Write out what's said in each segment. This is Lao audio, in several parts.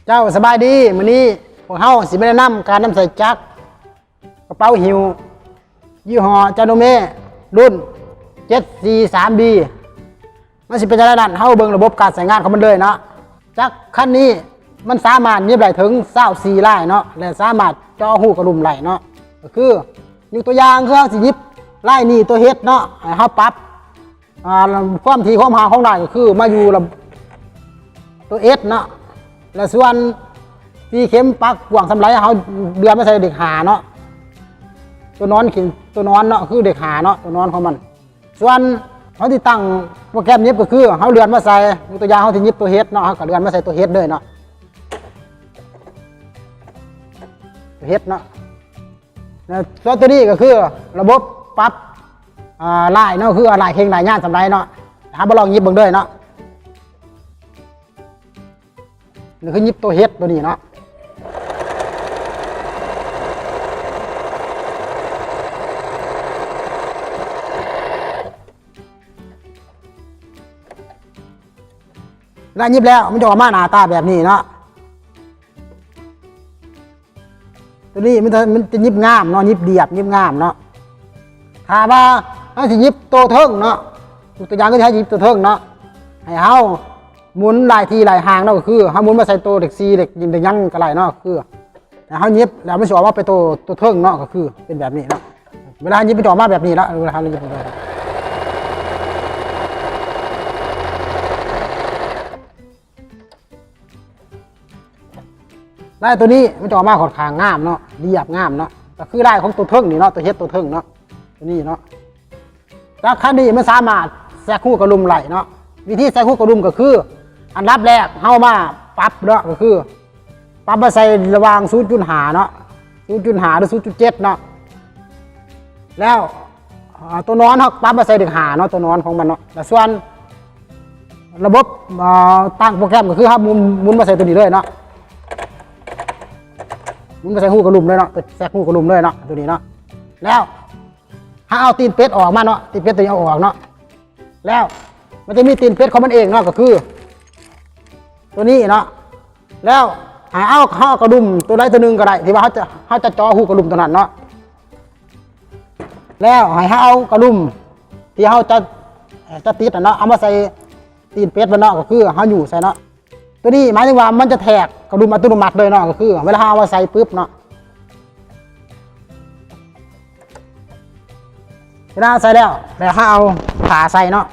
ເຈົ້າສະບາຍດີ. ມື້ນີ້ພວກເຮົາຊິມາແນະນຳການນຳໃຊ້ຈັກກະເປົາຫິ້ວ ຍີ່ຫໍ້ ຈາໂນເມ ລຸ້ນ ເຈັດສີ່ສາມບີ ມັນຊິເປັນຈັ່ງໃດນັ້ນ ເຮົາເບິ່ງລະບົບການໃຊ້ງານຂອງມັນເລີຍເນາະ. ຈັກຄັນນີ້ມັນສາມາດຫຍິບໄດ້ເຖິງຊາວສີ່ລາຍເນາະ ແລະ ສາມາດເຈາະຮູກະດຸມໄດ້ເນາະ. ກໍຄືຍົກຕົວຢ່າງ ຄືເຮົາຊິຫຍິບລາຍນີ້ ຕົວເອັສເນາະ ໃຫ້ເຮົາປັບ ອ່າ ຄວາມຖີ່ຄວາມຫ່າງຂອງລາຍກໍຄືມາຢູ່ລະ ຕົວເອັສເນາະ ແລະ ສ່ວນທີ່ເຂັມປັກກວ້າງສ່ຳໃດ ເຮົາເລື່ອນມາໃສ່ເລກຫ້າເນາະ. ຕົວນອນ ຕົວນອນເນາະ ຄືເລກຫ້າເນາະ ຕົວນອນຂອງມັນ. ສ່ວນເຮົາຊິຕັ້ງໂປຣແກຣມຫຍິບ ກໍຄືເຮົາເລື່ອນມາໃສ່ ຕົວຢ່າງ ເຮົາຊິຫຍິບຕົວເອັສເນາະ ເຮົາກໍເລື່ອນມາໃສ່ຕົວເອັສເລີຍເນາະ ຕົວເອັສເນາະ. ແລະ ສ່ວນຕົວນີ້ກໍຄືລະບົບປັບ ອ່າ ລາຍເນາະ ຄືລາຍເຄັ່ງລາຍຍານສ່ຳໃດເນາະ. ເຮົາມາລອງຫຍິບເບິ່ງເດີເນາະ. ນີ້ຄືຫຍິບຕົວເອັສຕົວນີ້ເນາະ. ເວລາຫຍິບແລ້ວ ມັນຈະອອກມາໜ້າຕາແບບນີ້ເນາະ. ຕົວນີ້ມັນຈະ ມັນຈະຫຍິບງາມເນາະ ຫຍິບລຽບ ຫຍິບງາມເນາະ. ຖ້າວ່າເຮົາຊິຫຍິບໂຕເທິງເນາະ ຍົກຕົວຢ່າງຄືເຮົາຫຍິບໂຕເທິງເນາະ ໃຫ້ເຮົາໝູນຫຼາຍທີ່ຫຼາຍຫາງເນາະ ກໍຄືເຮົາໝູນມາໃສ່ໂຕເລກສີ່ ເລກ ເລກຫຍັງກໍໄດ້ເນາະ. ຄືໃຫ້ເຮົາຫຍິບແລ້ວມັນຊິອອກມາເປັນໂຕ ໂຕເທິງເນາະ ກໍຄືເປັນແບບນີ້ເນາະ. ເວລາເຮົາຫຍິບມັນຈະອອກມາແບບນີ້ລະ ເວລາເຮົາຫຍິບ ລາຍຕົວນີ້ມັນຈະອອກມາຂ້ອນຂ້າງງາມເນາະ ລຽບງາມເນາະ ກໍຄືລາຍຂອງຕົວເທິງນີ້ເນາະ ຕົວເອັສຕົວເທິງເນາະ ຕົວນີ້ເນາະ. ຈັກຄັນນີ້ມັນສາມາດແຊກຮູກະດຸມໄດ້ເນາະ. ວິທີແຊກຮູກະດຸມກໍຄື ອັນດັບແລກເຮົາມາປັບເນາະ ກໍຄືປັບມາໃສ່ລະຫວ່າງສູນຈຸດຫ້າເນາະ ສູນຈຸດຫ້າ ຫຼື ສູນຈຸດເຈັດເນາະ. ແລ້ວ ອ່າ ຕົວນອນເຮົາປັບມາໃສ່ເລກຫ້າເນາະ ຕົວນອນຂອງມັນເນາະ. ແລ້ວສ່ວນລະບົບ ອ່າ ຕັ້ງໂປຣແກຣມກໍຄືເຮົາໝູນ ໝູນມາໃສ່ຕົວນີ້ເລີຍເນາະ ໝູນມາໃສ່ຮູກະດຸມເລີຍເນາະ ແຊກຮູກະດຸມເລີຍເນາະ ຕົວນີ້ເນາະ. ແລ້ວເຮົາເອົາຕີນເປັດອອກມາເນາະ ຕີນເປັດຕົວນີ້ເອົາອອກເນາະ. ແລ້ວມັນຈະມີຕີນເປັດຂອງມັນເອງເນາະ ກໍຄືຕົວນີ້ເນາະ. ແລ້ວໃຫ້ເອົາ ເຮົາເອົາກະດຸມຕົວໃດຕົວໜຶ່ງກໍໄດ້ ທີ່ວ່າເຮົາຈະ ເຮົາຈະເຈາະຮູກະດຸມຕົວນັ້ນເນາະ. ແລ້ວໃຫ້ເຮົາເອົາກະດຸມທີ່ເຮົາຈະ ຈະຕິດຫັ້ນເນາະ ເອົາມາໃສ່ຕີນເປັດມັນເນາະ ກໍຄືເຮົາຍູ້ໃສ່ເນາະ. ຕົວນີ້ໝາຍເຖິງວ່າມັນຈະແທກກະດຸມອັດຕະໂນມັດເລີຍເນາະ ກໍຄືເວລາເຮົາເອົາມາໃສ່ປຶບເນາະ. ເວລາໃສ່ແລ້ວ ແລ້ວເຮົາເອົາຜ້າໃສ່ເນາະ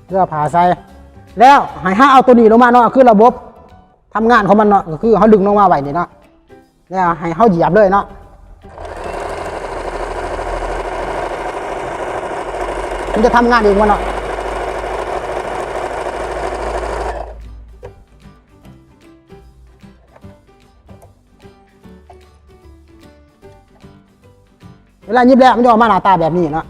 ເພື່ອຜ້າໃສ່. ແລ້ວໃຫ້ເຮົາເອົາຕົວນີ້ລົງມາເນາະ ຄືລະບົບທຳງານຂອງມັນເນາະ ກໍຄືເຮົາດຶງລົງມາໄວ້ນີ້ເນາະ. ແລ້ວໃຫ້ເຮົາຢຽບເລີຍເນາະ ມັນຈະທຳງານເອງມັນເນາະ. ເວລາຫຍິບແລ້ວມັນຈະອອກມາໜ້າຕາແບບນີ້ເນາະ.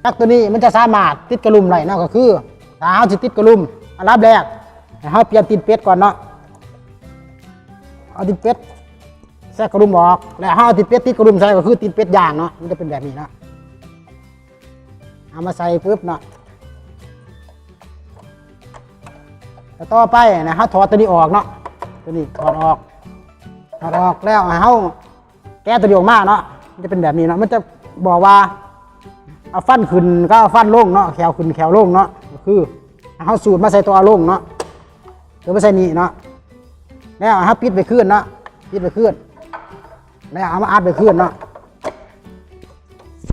ຈັກຕົວນີ້ມັນຈະສາມາດຕິດກະດຸມໄດ້ເນາະ ກໍຄືຖ້າເຮົາຊິຕິດກະດຸມ ອັນດັບແລກໃຫ້ເຮົາປ່ຽນຕີນເປັດກ່ອນເນາະ. ເອົາຕີນເປັດແຊກກະດຸມອອກ ແລ້ວເຮົາເອົາຕີນເປັດຕິດກະດຸມໃສ່ ກໍຄືຕີນເປັດຢ່າງເນາະ ມັນຈະເປັນແບບນີ້ເນາະ. ເອົາມາໃສ່ປຶບເນາະ ແລ້ວຕໍ່ໄປນະ ເຮົາຖອດຕົວນີ້ອອກເນາະ ຕົວນີ້ຖອດອອກ ຖອດອອກແລ້ວໃຫ້ເຮົາ ແກະຕົວນີ້ອອກມາເນາະ ມັນຈະເປັນແບບນີ້ເນາະ ມັນຈະບອກວ່າເອົາຟັນຂຶ້ນກັບເອົາຟັນລົງເນາະ ແຂ້ວຂຶ້ນແຂ້ວລົງເນາະ ກໍຄືເຮົາສູດມາໃສ່ຕົວເອົາລົງເນາະ ຕົວມາໃສ່ນີ້ເນາະ ແລ້ວເຮົາປິດໄວ້ຄືນເນາະ ປິດໄວ້ຄືນ ແລ້ວເອົາມາອັດໄວ້ຄືນເນາະ.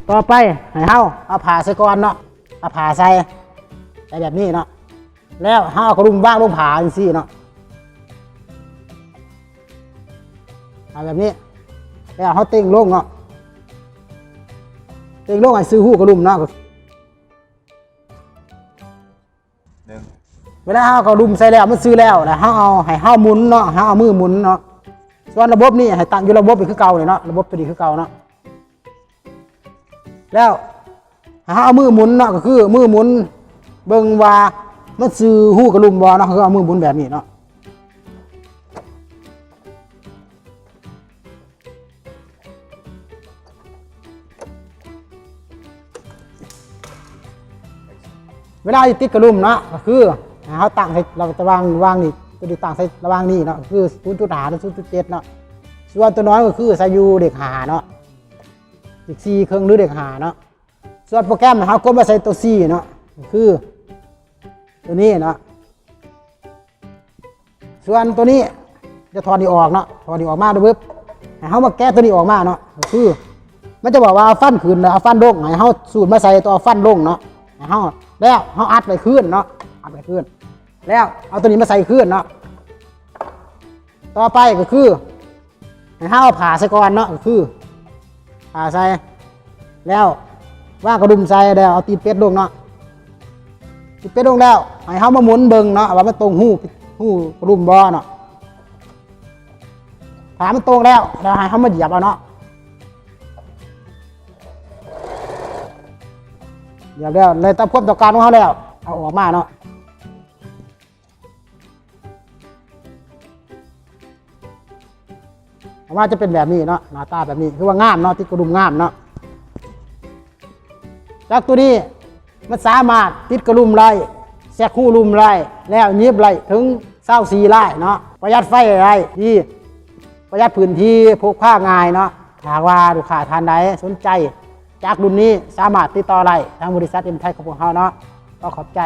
ຕໍ່ໄປໃຫ້ເຮົາເອົາຜ້າໃສ່ກ່ອນເນາະ ເອົາຜ້າໃສ່ ໃສ່ແບບນີ້ເນາະ ແລ້ວເຮົາເອົາກະດຸມວາງລົງຜ້າຈັ່ງຊີ້ເນາະ ເອົາແບບນີ້ ແລ້ວເຮົາເຕັງລົງເນາະ ເຕັງລົງໃຫ້ຊື່ຮູກະດຸມເນາະ. ເວລາເຮົາເອົາກະດຸມໃສ່ແລ້ວ ມັນຊື່ແລ້ວ ແລ້ວເຮົາເອົາ ໃຫ້ເຮົາໝູນເນາະ ເຮົາເອົາມືໝູນເນາະ. ສ່ວນລະບົບນີ້ໃຫ້ຕັ້ງຢູ່ລະບົບນີ້ຄືເກົ່ານີ້ເນາະ ລະບົບຕົວນີ້ຄືເກົ່າເນາະ. ແລ້ວ ເຮົາເອົາມືໝູນເນາະ ກໍຄືມືໝູນເບິ່ງວ່າມັນຊື່ຮູກະດຸມບໍ່ເນາະ ຄືເອົາມືໝູນແບບນີ້ເນາະ. ເວລາທີ່ຕິດກະດຸມເນາະ ກໍຄື ເຮົາຕັ້ງໃສ່ ເຮົາຈະວາງ ວາງນີ້ ຕົວນີ້ຕັ້ງໃສ່ລະຫວ່າງນີ້ເນາະ ຄືສູນຈຸດຫ້າ ຫຼື ສູນຈຸດເຈັດເນາະ. ສ່ວນຕົວນອນກໍຄືໃສ່ຢູ່ເລກຫ້າເນາະ ເລກສີ່ເຄິ່ງ ຫຼື ເລກຫ້າເນາະ. ສ່ວນໂປຣແກຣມເຮົາກົດມາໃສ່ຕົວ C ເນາະ ຄືຕົວນີ້ເນາະ. ສ່ວນຕົວນີ້ຈະຖອດນີ້ອອກເນາະ ຖອດນີ້ອອກມາເບິ່ບ ໃຫ້ເຮົາມາແກະຕົວນີ້ອອກມາເນາະ ກໍຄືມັນຈະບອກວ່າເອົາຟັນຂຶ້ນ ແລະ ເອົາຟັນລົງ ໃຫ້ເຮົາສູດມາໃສ່ຕົວເອົາຟັນລົງເນາະ. ໃຫ້ເຮົາ ແລ້ວເຮົາອັດໄວ້ຄືນເນາະ ອັດໄວ້ຄືນ ແລ້ວເອົາຕົວນີ້ມາໃສ່ຄືນເນາະ. ຕໍ່ໄປກໍຄື ໃຫ້ເຮົາເອົາຜ້າໃສ່ກ່ອນເນາະ ກໍຄືຜ້າໃສ່ ແລ້ວວາງກະດຸມໃສ່ ແລ້ວເອົາຕີນເປັດລົງເນາະ. ຕີນເປັດລົງແລ້ວ ໃຫ້ເຮົາມາໝູນເບິ່ງເນາະ ວ່າມັນຕົງຮູ ຮູກະດຸມບໍ່ເນາະ. ຖ້າມັນຕົງແລ້ວ ແລ້ວໃຫ້ເຮົາມາຢຽບເອົາເນາະ. ຢຽບແລ້ວ ແລ້ວຕາມຄວາມຕ້ອງການຂອງເຮົາແລ້ວ ເອົາອອກມາເນາະ. ອອກມາຈະເປັນແບບນີ້ເນາະ ໜ້າຕາແບບນີ້ ຄືວ່າງາມເນາະ ຕິດກະດຸມງາມເນາະ. ຈັກໂຕນີ້ມັນສາມາດຕິດກະດຸມໄດ້ ແຊກຮູລຸ່ມໄດ້ ແລ້ວຫຍິບໄດ້ເຖິງຊາວສີ່ລາຍເນາະ. ປະຢັດໄຟໄດ້ດີ ປະຢັດພື້ນທີ່ ພົກພາງ່າຍເນາະ. ຖ້າຫາກວ່າລູກຄ້າທ່ານໃດສົນໃຈຈັກລຸ້ນນີ້ ສາມາດຕິດຕໍ່ໄດ້ທາງບໍລິສັດເອັມໄທຂອງພວກເຮົາເນາະ. ຂໍຂອບໃຈ.